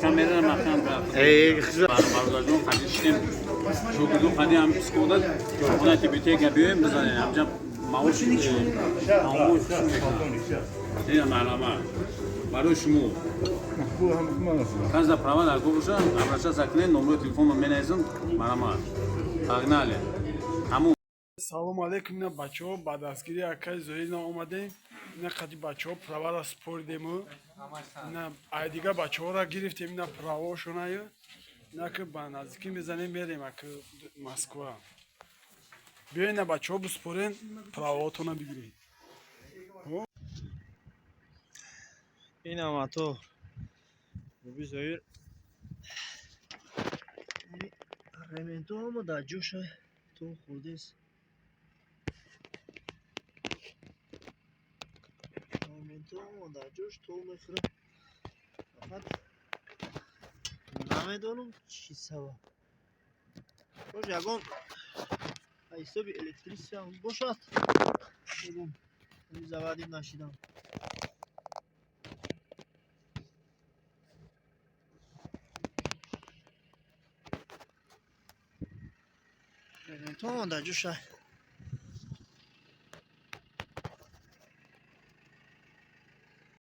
Камера маҳкам. Эй. Бародарҷон, қади шидем, шогирдон қади ҳам пискода чойхона тибитега биёем, бизанем ҳамҷа, маош маош мекунам. Марҳамат, барои шумо казда права дар кор боша, обращаться кунед, номерои телефонро менависам. Марҳамат, погнали, тамом. Салому алейкум. Ина, бачаҳо, ба дастгирии акаи Зоҳир ина омадем. Ина қади бачаҳо правара споридему, ина ай дигар бачаҳоро гирифтем, ина праваошонаю. Ина ки ба наздикӣ мезанем, мерем аки Москва. Биё, ина, бачаҳо, биспорен, праваотона бигиред. Ина мотор. Буби Зоир. Ременто ҳама дар ҷоша, то хурдест. Ременто ҳама дар ҷош, то мехӯрад. Фақат намедонам чӣ сабаб. Бош, ягон ҳисоби электричество бошад. Мегум, заводить нашидам. Ремонтон дар ҷоша.